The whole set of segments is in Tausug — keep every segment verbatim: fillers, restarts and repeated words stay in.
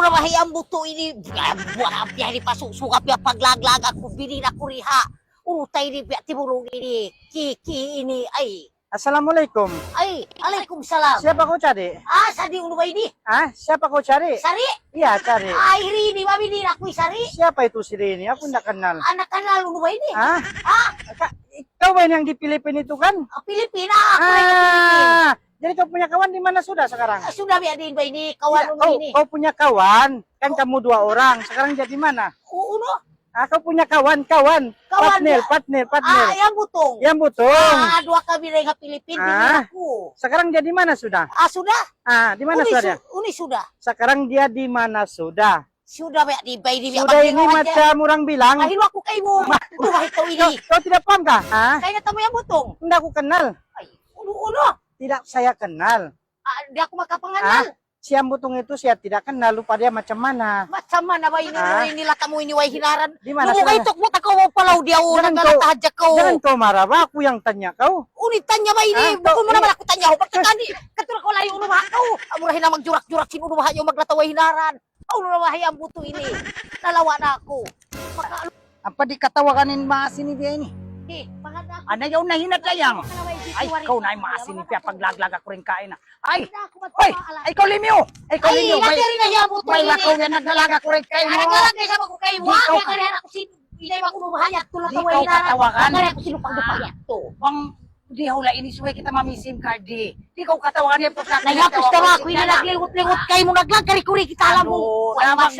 Bahi' ambutu ini, biya', biya' ini pasusuga, biya' paglaglag aku, bini na kuriha. Urutay ini, biya' timurung ini, kiki ini, ay. Assalamualaikum. Ay, alaikum salam. Siapa kau cari? Ah, Sadi unu ba ini? Ah, siapa kau cari? Sari? Iya, cari. Ay, Rini, mabini na aku, Sari. Siapa itu si Rini? Aku ndak kenal. Anak kenal unu ba ini? Ah? Ah? Ka-, ikaw ba ini yang di Pilipin itu kan? Ah, Pilipin, ah, aku yang di Pilipin. Ah, jadi kau punya kawan di mana sudah sekarang? Ah, sudah biya' diin ba ini, kawan unu ini? Kau punya kawan, kan kamu dua orang, sekarang jadi mana? U-, unu? Ah, kau punya kawan, kawan. Kawan partner, dia. Partner, partner. Ah, yang butung. Yang butung. Ah, duwa kami dayn ha Pilipin, bini aku. Sekarang dia di mana sudah? Ah, sudah. Ah, di mana sudah dia? Uni su-, uni sudah. Sekarang dia di mana sudah? Sudah, biya' di, biya' di, biya' di, sudah ini macam orang bilang. Mahilu aku kaymu. Unu ba ikaw ini? Kau, kau tidak paham kah? Ah? Kayna tamu yang butung. Ndak aku kenal. Ay, unu, unu. Tidak saya kenal. Ah, di' aku makapanganal. Ah, si Ambutung itu saya tidak kenal, lupa dia macam mana. Macam mana ba ini, ah? Ini lata mu ini way hinaran. Di mana sudah? Lubu kay tukbuk ta kaw, palaw diyaw, jangan kau, naglalata hadja kaw. Jangan kau marah, ba aku yang tanya kau. Unu in tanya ba ini? Ah, bukun mu na man aku tanya, ba't ka ni? Katul kaw layu unu ba kaw? Amura hinang magjurak-jurak sin unu ba yaw maglata way hinaran. Aw, unu na ba hi Ambutu ini? Nalawa' na aku. Maka- Apa di' katawagan in maas ini biya' ini? Di', pangad aku. Ana yaw na hinat layang. Ay, ikaw na in maas ini, piyapaglaglag aku dayn kaina. Ay, ay, ay, ikaw Limyo. Ay, ikaw Limyo. Ay, way lakaw yan, naglalag aku dayn kaina. Naglalag na siya, bagu kayo. Di' ikaw katawagan. Bang di' hula ini subay kita mami-sim card di'. Di' kaw katawagan niya, pusa ka. Nagapus ka ba? Aku ini nagliwut-liwut kaymu, naglag kari-kuri kita alam mu. Anu, way na masu.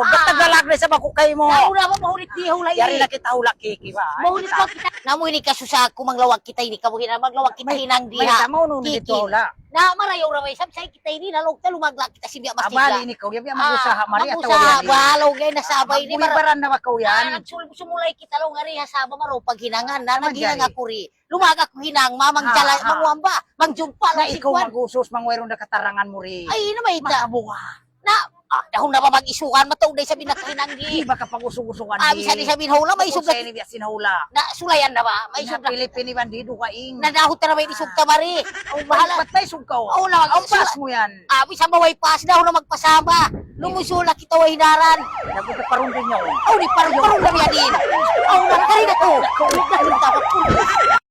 Ba't naglalag na sa baku kaymu? Anu na ba, mahulit di' hula ini. Yari na kita hula kiki ba? Mahulit ba kita? Namu' ini kasusa aku, manglawag kita ini, kabuhi na manglawag kita hinang diha. May tama unu ini dito hula. Na marayaw ra way, sabsay kita ini, nalog ta lumaglag kita sin biya' mas tigla. Abali ini kaw, yan biya' mag-usaha, mari, atawa yan. Mag-usaha, balaw, gay, nasabay ini, mara-, baran na ba kaw yan? Ah, nagsul-, sumulay kita law ngari ha Sabah, marayaw paghinangan, na naghinang aku ri. Lumaga ku hinang, mamang jala, manguwamba, mangjumpa, na ikaw mag-usus, mangwayruun da katarangan mu ri. Ay, na mayta'. Makabuga. Na, ah, dahun na ba mag-isugan, mataud da isab in nakahinang di'. Di' ba ka pag-usug-usugan di'? Ah, bisan isab in hula, maisug lagi. Ini biya' sin hula. Na, sulayan na ba? Maisug na. Pilipin iban di' dugaing. Na, dahun ta na ba in isug ta mari? Aw, bahala. Ba't na isug kaw? Aw, na, aw, pass mu yan. Ah, bisan ba way pass, dahun na magpasama. Lumusul na kita way hinaran. Lagu ka parunding yaun. Aw, di' parun, parun na biya' diin. Aw, na, kari na to.